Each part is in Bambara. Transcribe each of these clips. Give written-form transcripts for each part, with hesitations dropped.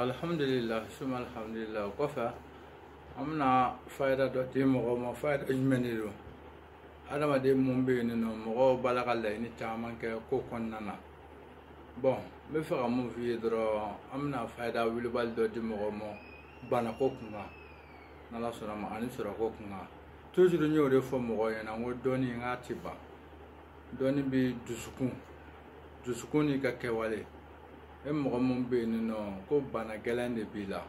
Alhamdulillah, suma alhamdulillah. O kɔfɛ an bɛna fayida dɔ di mɔgɔw ma. Fayida jumɛn de don? Adamaden mun bɛ yen nɔ, mɔgɔw b'a la ka laɲini caman kɛ ko kɔnɔna na. Bon, n bɛ fɛ ka mun f'i ye dɔrɔn, an bɛna fayida wulibali dɔ di mɔgɔw ma banako kun kan, n'Ala sɔnna ma, ani sɔrɔko kun kan. Toujours n y'o de fɔ mɔgɔw ɲɛna, n ko dɔnni n k'a ti ban. Dɔnni bɛ dusukun, dusukun n'i ka kɛwale. E mɔgɔ mun bɛ yen nɔ ko bana gɛlɛn de b'i la,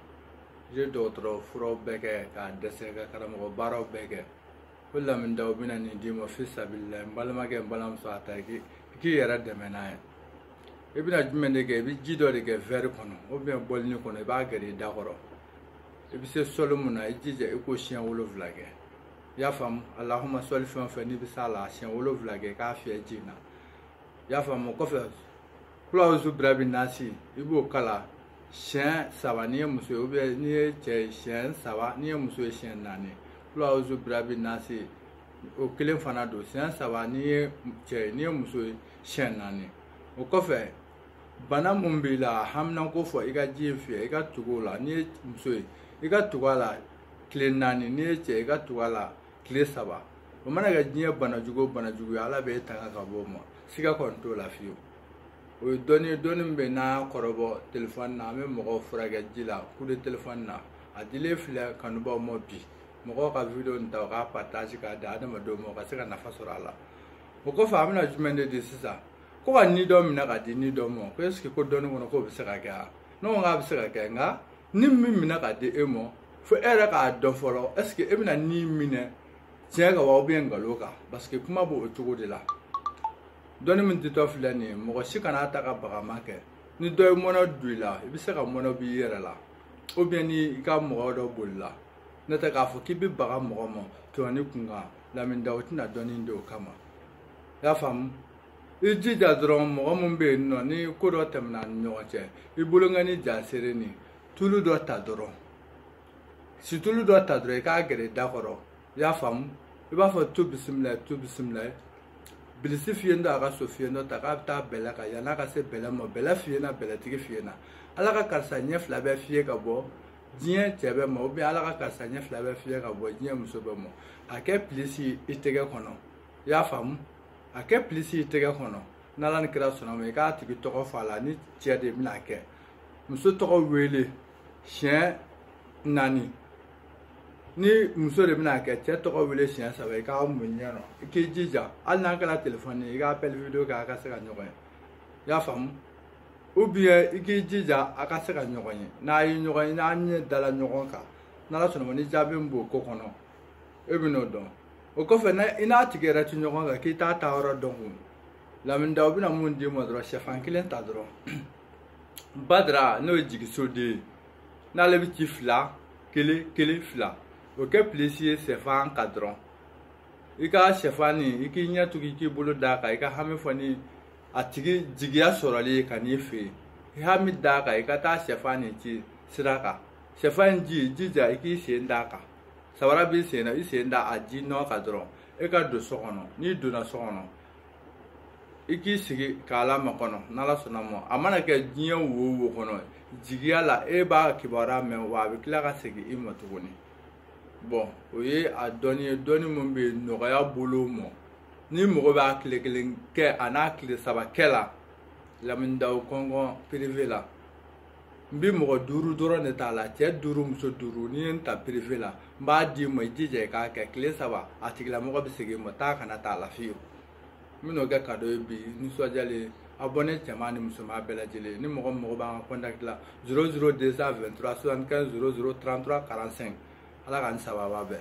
i ye dɔgɔtɔrɔ furaw bɛɛ kɛ k'a dɛsɛ, ka karamɔgɔ baaraw bɛɛ kɛ, ko Lamine Daw bɛna nin d'i ma fi sabilila. N balimakɛ, n balimamuso, a ta i k'i yɛrɛ dɛmɛ n'a ye. I bɛna jumɛn de kɛ? I bɛ ji dɔ de kɛ verre kɔnɔ ou bien bɔlini kɔnɔ, i b'a gɛrɛ i da kɔrɔ. I bɛ se sɔli mun na, i jija i k'o siɲɛ 7 kɛ. I y'a faamu? Alahuma sɔli fɛn o fɛn n'i bɛ s'a la, siɲɛ 7 kɛ, i k'a fiyɛ ji in na. I y'a faamu? O kɔfɛ, kulawusu birabi nasi, i b'o kala siɲɛ 3 n'i ye muso ye, ou bien n'i ye cɛ ye siɲɛ 3, n'i ye muso ye siɲɛ 4. Kulawusu birabi nasi, o kelen fana don, siɲɛ 3 n'i ye cɛ ye, n'i ye muso ye siɲɛ 4. O kɔfɛ, bana mun b'i la, haminanko fɔ, i ka ji in fiyɛ, i ka tugu o la. N'i ye muso ye, i ka tugu a la tile 4, n'i ye cɛ, i ka tugu a la tile 3. O mana kɛ diɲɛ banajugu o banajugu ye, Ala b'e tanga ka bɔ o ma, siga kɔni t'o la fiyewu. O ye dɔnni ye, dɔnni min bɛ yen n'an y'a kɔrɔbɔ telefɔni na, an bɛ mɔgɔw furakɛ ji la coup de téléphone na. A dilen filɛ kanubaw ma bi, mɔgɔw ka vidéo nin ta, u k'a partage k'a di adamadenw ma, u ka se ka nafa sɔrɔ a la. O kɔfɛ, an bɛna jumɛn de di sisan? Ko ka ni dɔ minɛ ka di ni dɔ ma, ko est ce que ko dɔnni kɔnɔ k'o bɛ se ka kɛ wa? Ne ko k'a bɛ se ka kɛ, nka ni min minɛ ka di e ma, fo e yɛrɛ k'a dɔn fɔlɔ, est ce que e bɛna ni minɛ tiɲɛ kan wa, ou bien nkalon kan? Parce que kuma b'o cogo de la. Dɔnni min ditɔ filɛ nin ye, mɔgɔ si kana ta ka bagama kɛ. Ni dɔ ye mɔnɛ don i la, i bɛ se ka mɔnɛ b'i yɛrɛ la, ou bien ni i ka mɔgɔ dɔ bolila. N'o tɛ k'a fɔ k'i bɛ baga mɔgɔ ma tɔɲɔni kun kan, Lamine Daw tɛna dɔnni di o kama. I y'a faamu? I jija dɔrɔn, mɔgɔ min bɛ yen nɔ ni ko dɔ tɛmɛna a ni ɲɔgɔn cɛ, i bolonkɔni jasere ni tulu dɔ ta dɔrɔn, situlu dɔ ta dɔrɔn, i k'a gɛrɛ da kɔrɔ. I y'a faamu? I b'a fɔ tu bisimila, tu bisimila. Bilisi fiyentɔ a ka so fiyentɔ ta k'a bɛ taa bɛlɛ kan, yann'a ka se bɛlɛ ma, bɛlɛ fiyena, bɛlɛtigi fiyena. Ala ka karisa ɲɛ fila bɛɛ fiyɛ ka bɔ diɲɛ cɛ bɛɛ ma, ou bien Ala ka karisa ɲɛ fila bɛɛ fiyɛ ka bɔ diɲɛ muso bɛɛ ma. A kɛ pilisi i tɛgɛ kɔnɔ. I y'a faamu? A kɛ pilisi i tɛgɛ kɔnɔ. N'Ala ni kira sɔnna ma, i k'a tigi tɔgɔ fɔ a la. Ni cɛ de bɛna kɛ, muso tɔgɔ wele siɲɛ 4. Ni muso de bɛna kɛ, cɛ tɔgɔ wele siɲɛ 3. I k'a mun ɲɛ nɔ, i k'i jija, hali n'a kɛra telefɔni ye, i k'a appel vidéo kɛ, a ka se ka ɲɔgɔn ye. I y'a faamu? Ou bien i k'i jija a ka se ka ɲɔgɔn ye. N'a ye ɲɔgɔn ye, n'a ɲɛ dala ɲɔgɔn kan, n'Ala sɔnna ma, ni jaabi min b'o ko kɔnɔ, e bɛ n'o dɔn. O kɔfɛ, i n'a tigi yɛrɛ tɛ ɲɔgɔn kan, k'i t'a taa yɔrɔ dɔn kun, Lamine Daw bɛna mun d'i ma dɔrɔn? Sɛfan kelen ta dɔrɔn, Badara, n'o ye jigisoden ye, n'ale bɛ ci 2 1 1 2, o kɛ pilisi ye sɛfan kan dɔrɔn. I ka sɛfan nin, i k'i ɲɛ tugu, i k'i bolo d'a kan, i ka hami fɔ ni a tigi jigiya sɔrɔli ye ka n'i fɛ yen. I hami d'a kan, i ka taa sɛfan nin ci sira kan. Sɛfan in ji, jija i k'i sen d'a kan, sabara b'i sen na, i sen da a ji nɔ kan dɔrɔn, e ka don so kɔnɔ. N'i donna so kɔnɔ, i k'i sigi k'Ala makɔnɔ. N'Ala sɔnna ma, a mana kɛ diɲɛ wo o wo kɔnɔ, jigiya la, e b'a kibaruya mɛn wa, a bɛ tila ka segin i ma tuguni. Bon, o ye a dɔnni ye, dɔnni min bɛ yen nɔgɔya bolo ma. Ni mɔgɔ b'a tile 1 kɛ, a n'a tile 3 kɛ la, Lamine Daw kɔnkɔn privé la, n bɛ mɔgɔ 5 dɔrɔn de t'a la, cɛ 5, muso 5. N'i ye n ta privé la, n b'a d'i ma, i jija i k'a kɛ tile 3, a tigilamɔgɔ bɛ segin i ma, taa kana t'a la fiyewu. N bɛn'o kɛ cadeau ye bi, nisɔndiyalen. Abonné cɛman ni musoman bɛɛ lajɛlen. Ni mɔgɔ min mago b'an ka contact la, 00 223 75 00 33 45. Ala k'an sababa bɛn.